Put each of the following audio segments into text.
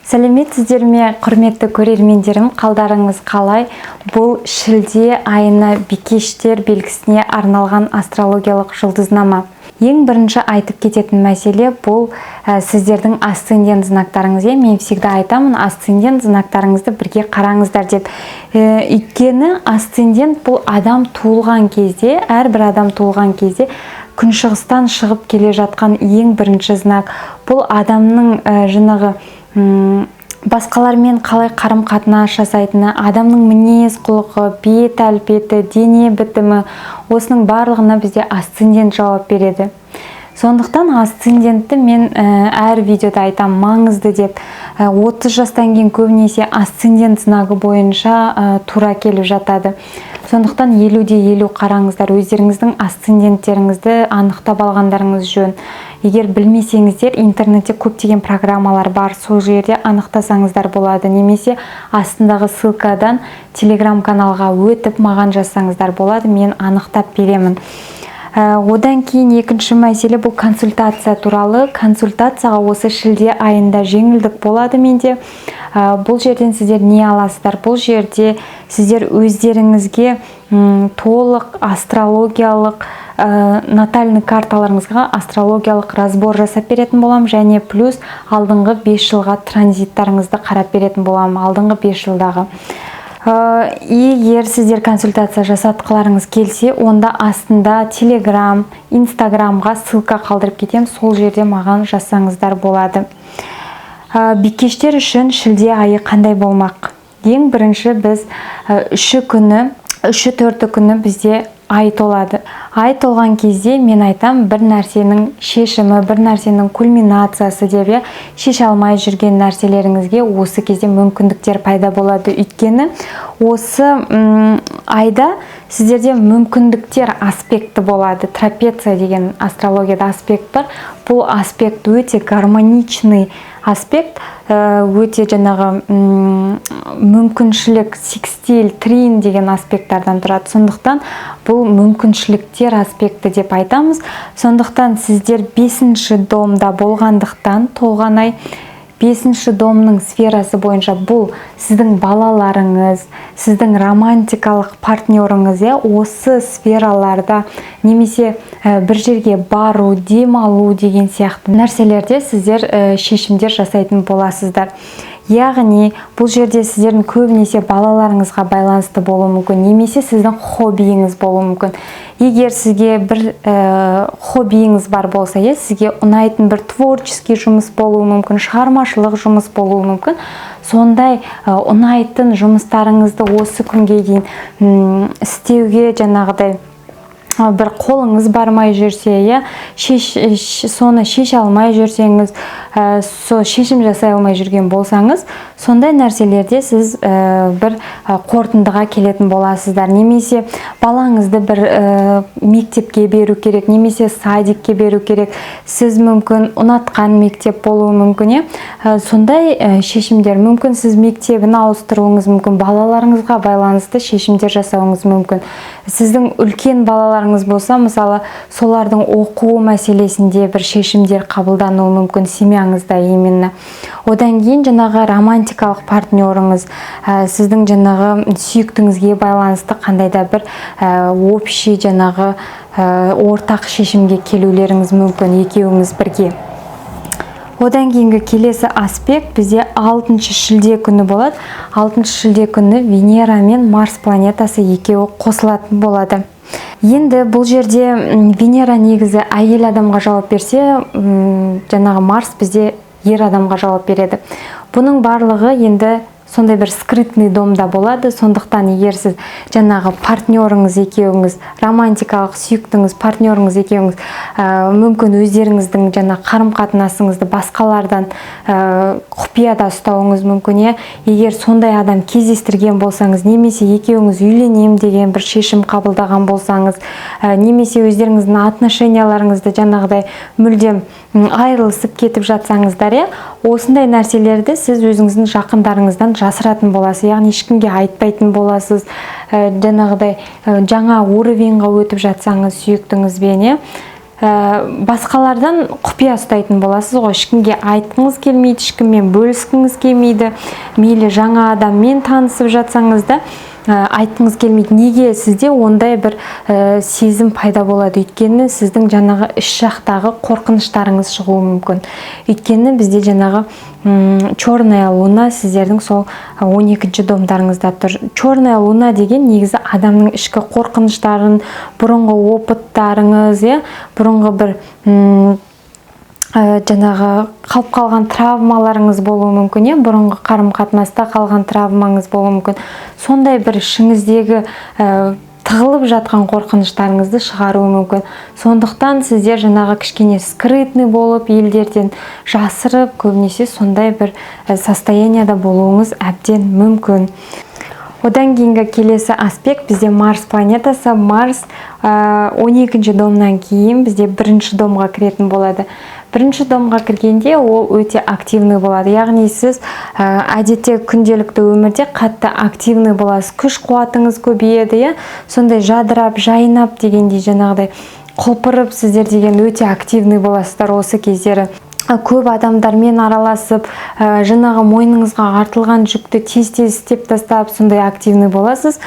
Сәлеметсіздер ме, құрметті көрермендерім! Қалдарыңыз қалай? Бұл шілде айына бикештер белгісіне арналған астрологиялық жұлдызнама. Ең бірінші айтып кететін мәселе бұл сіздердің асцендент знактарыңыз, иә. Мен всегда айтамын, асцендент знактарыңызды бірге қараңыздар деп. Өйткені асцендент бұл адам туылған кезде, әрбір адам туылған кезде күншығыстан шығып келе жатқан ең бірінші знак. Бұл адамның жаңағы басқалармен қалай қарым қатынас жасайтыны, адамның мінез құлқы, бет әлпеті, дене бітімі, осының барлығына бізде асцендент жауап береді. Сондықтан асцендентті мен әр видеода айтамын маңызды деп. 30 жастан кейін көбінесе асцендент знагы бойынша тура келіп жатады. Сондықтан 50-де 50 қараңыздар, өздеріңіздің асценденттеріңізді анықтап алғандарыңыз жөн. Егер білмесеңіздер, интернетте көптеген программалар бар, сол жерде анықтасаңыздар болады немесе астындағы ссылкадан телеграм каналға өтіп, маған жазсаңыздар болады, мен анықтап беремін. Одан кейін екінші мәселе бұл консультация туралы. Консультацияға осы шілде айында жеңілдік болады менде. Бұл жерден сіздер не аласыздар? Бұл жерде сіздер өздеріңізге толық астрологиялық натальный карталарыңызға астрологиялық разбор жасап беретін боламын және плюс алдыңғы 5 жылға транзиттарыңызды қарап беретін боламын, алдыңғы 5 жылдағы. Егер сіздер консультация жасатқыларыңыз келсе, онда астында телеграм, инстаграмға ссылка қалдырып кетемін, сол жерде маған жазсаңыздар болады. Бикештер үшін шілде айы қандай болмақ? Ең бірінші біз үші күні, үші, төрті күні бізде ай толады. Ай толған кезде мен айтам, бір нәрсенің шешімі, бір нәрсенің кульминациясы деп, иә. Шеше алмай жүрген нәрселеріңізге осы кезде мүмкіндіктер пайда болады. Өйткені осы айда сіздерде мүмкіндіктер аспекті болады. Трапеция деген астрологияда аспект бар. Бұл аспект өте гармоничный аспект, өте жаңағы мүмкіншілік, секстиль, трин деген аспекттардан тұрады. Сондықтан бұл мүмкіншіліктер аспекті деп айтамыз. Сондықтан сіздер бесінші домда болғандықтан, толған ай бесінші домның сферасы бойынша, бұл сіздің балаларыңыз, сіздің романтикалық партнеріңіз, иә, осы сфераларда немесе бір жерге бару, демалу деген сияқты нәрселерде сіздер шешімдер жасайтын боласыздар. Яғни бұл жерде сіздердің көбінесе балаларыңызға байланысты болуы мүмкін немесе сіздің хоббиіңіз болуы мүмкін. Егер сізге бір хоббиіңіз бар болса, иә, сізге ұнайтын бір творческий жұмыс болуы мүмкін, шығармашылық жұмыс болуы мүмкін. Сондай ұнайтын жұмыстарыңызды осы күнге дейін істеуге жаңағыдай бір қолыңыз бармай жүрсе, иә, соны шеше алмай жүрсеңіз, сол шешім жасай алмай жүрген болсаңыз, сондай нәрселерде сіз бір қорытындыға келетін боласыздар. Немесе балаңызды бір мектепке беру керек немесе садикке беру керек, сіз мүмкін ұнатқан мектеп болуы мүмкін, иә. Сондай шешімдер мүмкін, сіз мектебін ауыстыруыңыз мүмкін, балаларыңызға байланысты шешімдер жасауыңыз мүмкін. Сіздің үлкен балаларыңыз болса, мысалы, солардың оқу мәселесінде бір шешімдер қабылдануы мүмкін семьяңызда именно. Одан кейін жаңағы романтикалық партнеріңіз, сіздің жаңағы сүйіктіңізге байланысты қандай да бір общий жаңағы ортақ шешімге келулеріңіз мүмкін екеуіңіз бірге. Одан кейінгі келесі аспект бізде 6 шілде күні болады. 6 шілде күні Венера мен Марс планетасы екеуі қосылатын болады. Енді бұл жерде Венера негізі әйел адамға жауап берсе, жаңағы Марс бізде ер адамға жауап береді. Бұның барлығы енді сондай бір скрытный домда болады. Сондықтан егер сіз жаңағы партнеріңіз екеуіңіз, романтикалық сүйіктіңіз, партнеріңіз екеуіңіз мүмкін өздеріңіздің жаңа қарым қатынасыңызды басқалардан құпияда ұстауыңыз мүмкін, иә. Егер сондай адам кездестірген болсаңыз немесе екеуіңіз үйленем деген бір шешім қабылдаған болсаңыз, немесе өздеріңіздің отношенияларыңызды жаңағыдай мүлдем айырылысып кетіп жатсаңыздар, иә, осындай нәрселерді сіз өзіңіздің жақындарыңыздан жасыратын боласыз, яғни ешкімге айтпайтын боласыз. Жаңағыдай жаңа уровеньға өтіп жатсаңыз сүйіктіңізбен, иә. Басқалардан құпия ұстайтын боласыз ғой, ешкімге айтқыңыз келмейді, ешкіммен бөліскіңіз келмейді. Мейлі жаңа адаммен танысып жатсаңыз да, айтқыңыз келмейді. Неге сізде ондай бір сезім пайда болады? Өйткені сіздің жаңағы іш жақтағы қорқыныштарыңыз шығуы мүмкін. Өйткені бізде жаңағы черная луна сіздердің сол 12 домдарыңызда тұр. Черная луна деген негізі адамның ішкі қорқыныштарын, бұрынғы опыттарыңыз, иә, бұрынғы бір жаңағы қалып қалған травмаларыңыз болуы мүмкін, иә, бұрынғы қарым қатынаста қалған травмаңыз болуы мүмкін. Сондай бір ішіңіздегі тығылып жатқан қорқыныштарыңызды шығаруы мүмкін. Сондықтан сіздер жаңағы кішкене скрытный болып, елдерден жасырып, көбінесе сондай бір состоянияда болуыңыз әбден мүмкін. Одан кейінгі келесі аспект бізде Марс планетасы. Марс 12 домнан кейін бізде бірінші домға кіретін болады. Бірінші домға кіргенде ол өте активный болады, яғни сіз әдетте күнделікті өмірде қатты активный боласыз, күш қуатыңыз көбейеді, иә, сондай жадырап, жайнап дегендей, жаңағыдай құлпырып, сіздер деген өте активный боласыздар. Осы кездері көп адамдармен араласып, жаңағы мойныңызға артылған жүкті тез-тез істеп тастап, сондай активный боласыз.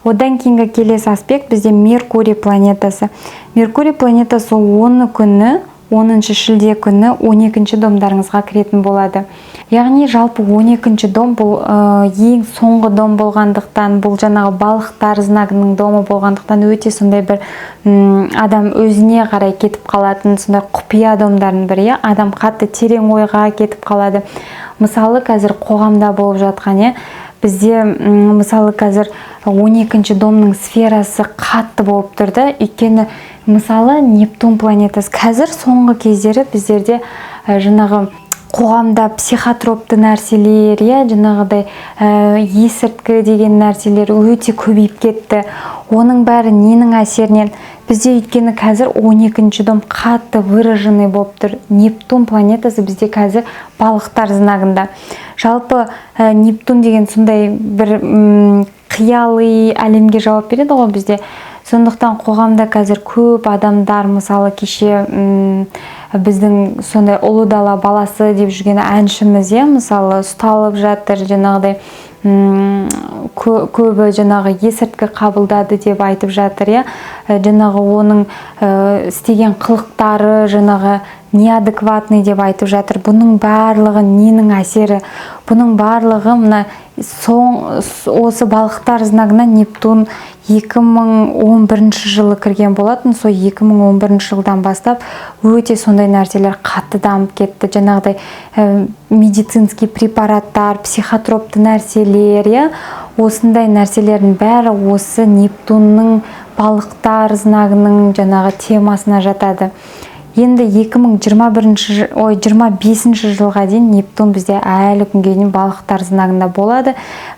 Одан кейінгі келесі аспект бізде Меркурий планетасы. Меркурий планетасы 10 күні, 10 шілде күні 12 домдарыңызға кіретін болады. Яғни жалпы 12 дом бұл ең соңғы дом болғандықтан, бұл жаңағы балықтар знагының домы болғандықтан, өте сондай бір адам өзіне қарай кетіп қалатын сондай құпия домдардың бірі, иә. Адам қатты терең ойға кетіп қалады. Мысалы, қазір қоғамда болып жатқан, иә, бізде мысалы, қазір 12 домның сферасы қатты болып тұр да. Өйткені, мысалы, Нептун планетасы қазір соңғы кездері біздерде жаңағы қоғамда психотропты нәрселер, иә, жаңағыдай есірткі деген нәрселер өте көбейіп кетті. Оның бәрі ненің әсерінен бізде? Өйткені қазір 12 дом қатты выраженный болып тұр. Нептун планетасы бізде қазір балықтар знагында. Жалпы Нептун деген сондай бір қияли әлемге жауап береді ғой бізде. Сондықтан қоғамда қазір көп адамдар, мысалы, кеше біздің сондай ұлы дала баласы деп жүрген әншіміз, иә, мысалы, ұсталып жатыр. Жаңағыдай көбі жаңағы есірткі қабылдады деп айтып жатыр, иә. Жаңағы оның істеген қылықтары жаңағы неадекватный деп айтып жатыр. Бұның барлығы ненің әсері? Бұның барлығы мына осы балықтар знагына Нептун 2011 жылы кірген болатын. Сол 2011 жылдан бастап өте сондай нәрселер қатты дамып кетті. Жаңағыдай медицинский препараттар, психотропты нәрселер, иә, осындай нәрселердің бәрі осы Нептунның балықтар знагының жаңағы темасына жатады. Енді 2021 ой, 25 жылға дейін Нептун бізде әлі күнге дейін балықтар знагында болады.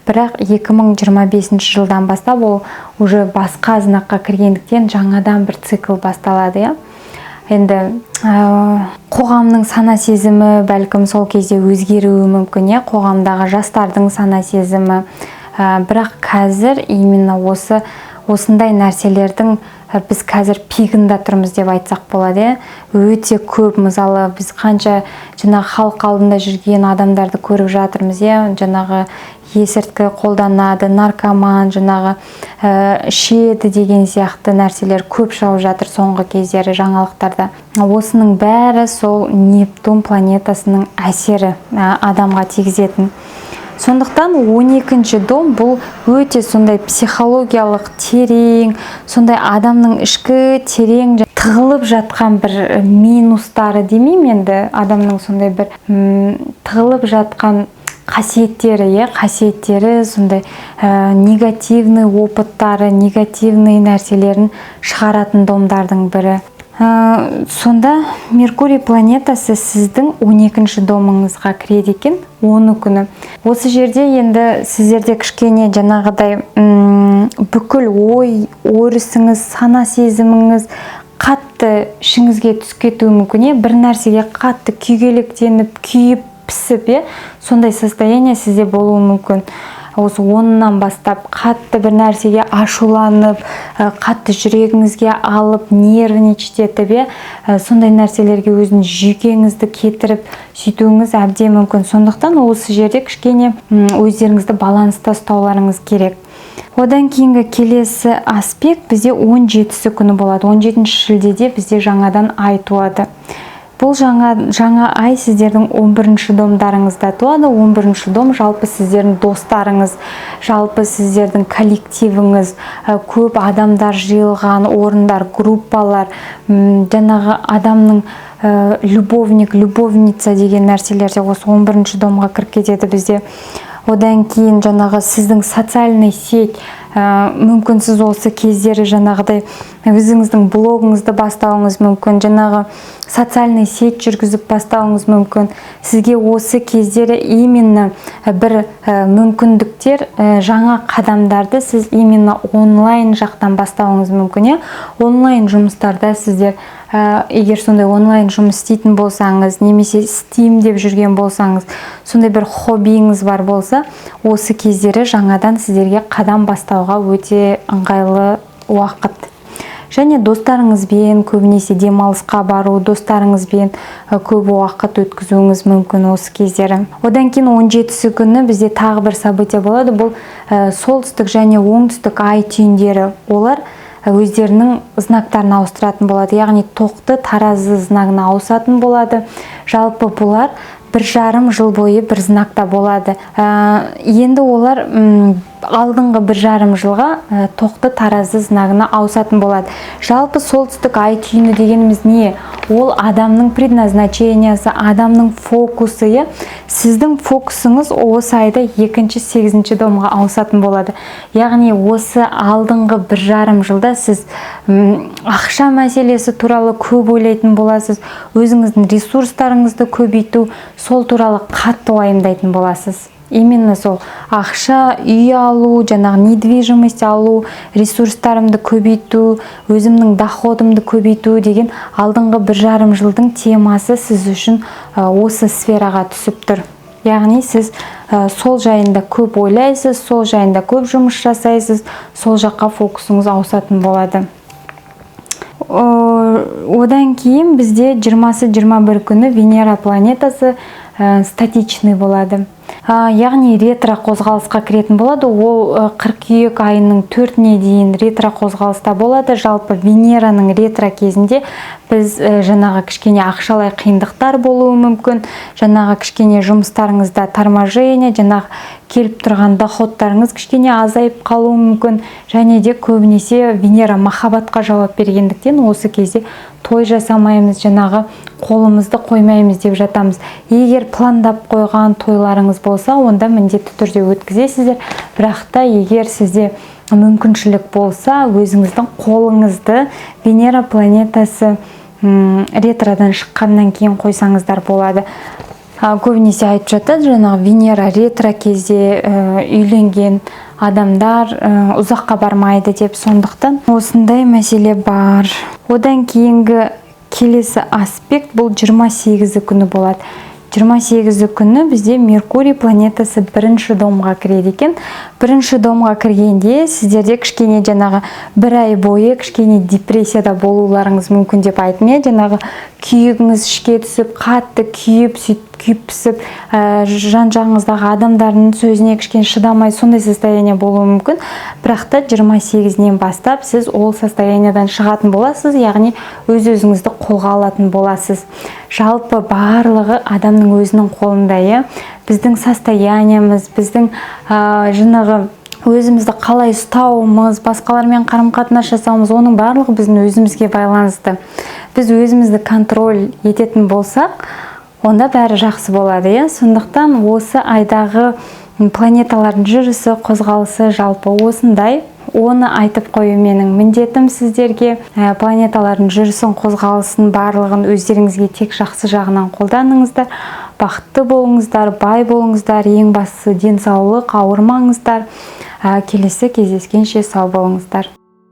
Бірақ 2025 жылдан бастап ол уже басқа знакқа кіргендіктен, жаңадан бір цикл басталады, иә. Енді қоғамның сана сезімі бәлкім сол кезде өзгеруі мүмкін, иә, қоғамдағы жастардың сана сезімі. Бірақ қазір именно осындай нәрселердің біз қазір пигында тұрмыз деп айтсақ болады, иә. Өте көп, мысалы, біз қанша жаңағы халық алдында жүрген адамдарды көріп жатырмыз, иә, жаңағы есірткі қолданады, наркоман, жаңағы ішеді деген сияқты нәрселер көп шығып жатыр соңғы кездері жаңалықтарда. Осының бәрі сол Нептун планетасының әсері адамға тигізетін. Сондықтан 12 дом бұл өте сондай психологиялық терең, сондай адамның ішкі терең тығылып жатқан бір минустары демеймін енді, адамның сондай бір тығылып жатқан қасиеттері, иә, қасиеттері, сондай негативный опыттары, негативный нәрселерін шығаратын домдардың бірі. Сонда Меркурий планетасы сіздің 12 домыңызға кіреді екен 10 күні. Осы жерде енді сіздерде кішкене жаңағыдай бүкіл ой өрісіңіз, сана сезіміңіз қатты ішіңізге түсіп кетуі мүмкін, иә, бір нәрсеге қатты күйгелектеніп, күйіп пісіп, иә, сондай состояние сізде болуы мүмкін. Осы 10-ынан бастап қатты бір нәрсеге ашуланып, қатты жүрегіңізге алып, нервничать етіп, иә, сондай нәрселерге өзінің жүйкеңізді кетіріп, сөйтуіңіз әбден мүмкін. Сондықтан осы жерде кішкене өздеріңізді баланста ұстауларыңыз керек. Одан кейінгі келесі аспект бізде 17-сі күні болады. 17 шілдеде бізде жаңадан ай туады. Бұл жаңа ай сіздердің 11 домдарыңызда туады. 11 дом жалпы сіздердің достарыңыз, жалпы сіздердің коллективіңіз, көп адамдар жиылған орындар, группалар, жаңағы адамның любовник, любовница деген нәрселер де осы 11 домға кіріп кетеді бізде. Одан кейін жаңағы сіздің социальный сеть, мүмкін, сіз осы кездері жаңағыдай өзіңіздің блогыңызды бастауыңыз мүмкін, жаңағы социальный сеть жүргізіп бастауыңыз мүмкін. Сізге осы кездері именно бір мүмкіндіктер, жаңа қадамдарды сіз именно онлайн жақтан бастауыңыз мүмкін, иә. Онлайн жұмыстарда сіздер, егер сондай онлайн жұмыс істейтін болсаңыз немесе істеймін деп жүрген болсаңыз, сондай бір хоббиіңіз бар болса, осы кездері жаңадан сіздерге қадам бастауға өте ыңғайлы уақыт. Және достарыңызбен көбінесе демалысқа бару, достарыңызбен көп уақыт өткізуіңіз мүмкін осы кездері. Одан кейін 17-сі күні бізде тағы бір событие болады. Бұл солтүстік және оңтүстік ай түйіндері. Олар өздерінің знактарын ауыстыратын болады, яғни тоқты таразы знагына ауысатын болады. Жалпы бұлар 1,5 жыл бойы бір знакта болады. Енді олар алдыңғы 1,5 жылға тоқты таразы знагына ауысатын болады. Жалпы солтүстік ай түйіні дегеніміз не? Ол адамның предназначениясы, адамның фокусы, иә. Сіздің фокусыңыз осы айда екінші, сегізінші домға ауысатын болады. Яғни осы алдыңғы 1,5 жылда сіз ақша мәселесі туралы көп ойлайтын боласыз, өзіңіздің ресурстарыңызды көбейту, сол туралы қатты уайымдайтын боласыз. Именно сол ақша, үй алу, жаңағы недвижимость алу, ресурстарымды көбейту, өзімнің доходымды көбейту деген алдыңғы 1,5 жылдың темасы сіз үшін осы сфераға түсіп тұр. Яғни сіз сол жайында көп ойлайсыз, сол жайында көп жұмыс жасайсыз, сол жаққа фокусыңыз ауысатын болады. Одан кейін бізде 20-21 күні Венера планетасы статичный болады, яғни ретро қозғалысқа кіретін болады. Ол қыркүйек айының 4-іне дейін ретро қозғалыста болады. Жалпы Венераның ретро кезінде біз жаңағы кішкене ақшалай қиындықтар болуы мүмкін, жаңағы кішкене жұмыстарыңызда торможение, жаңағы келіп тұрған доходтарыңыз кішкене азайып қалуы мүмкін. Және де көбінесе Венера махаббатқа жауап бергендіктен, осы кезде той жасамаймыз, жаңағы қолымызды қоймаймыз деп жатамыз. Егер пландап қойған тойларыңыз болса, онда міндетті түрде өткізесіздер. Бірақ та егер сізде мүмкіншілік болса, өзіңіздің қолыңызды Венера планетасы ретродан шыққаннан кейін қойсаңыздар болады. Көбінесе айтып жатады, жаңағы Венера ретро кезде үйленген адамдар ұзаққа бармайды деп. Сондықтан осындай мәселе бар. Одан кейінгі келесі аспект бұл 28 күні болады. 28 күні бізде Меркурий планетасы бірінші домға кіреді екен. Бірінші домға кіргенде сіздерде кішкене жаңағы бір ай бойы кішкене депрессияда болуларыңыз мүмкін деп айттым, иә. Жаңағы күйігіңіз ішке түсіп, қатты күйіп, сөйтіп күйіп пісіп, жан жағыңыздағы адамдардың сөзіне кішкене шыдамай, сондай состояние болуы мүмкін. Бірақ та 28-інен бастап сіз ол состояниядан шығатын боласыз, яғни өз өзіңізді қолға алатын боласыз. Жалпы барлығы адамның өзінің қолында, иә. Біздің состояниеміз, біздің жаңағы өзімізді қалай ұстауымыз, басқалармен қарым қатынас жасауымыз, оның барлығы біздің өзімізге байланысты. Біз өзімізді контроль ететін болсақ, онда бәрі жақсы болады, иә. Сондықтан осы айдағы планеталардың жүрісі, қозғалысы жалпы осындай. Оны айтып қою менің міндетім сіздерге. Планеталардың жүрісін, қозғалысын барлығын өздеріңізге тек жақсы жағынан қолданыңыздар. Бақытты болыңыздар, бай болыңыздар, ең бастысы денсаулық, ауырмаңыздар. Келесі кездескенше сау болыңыздар.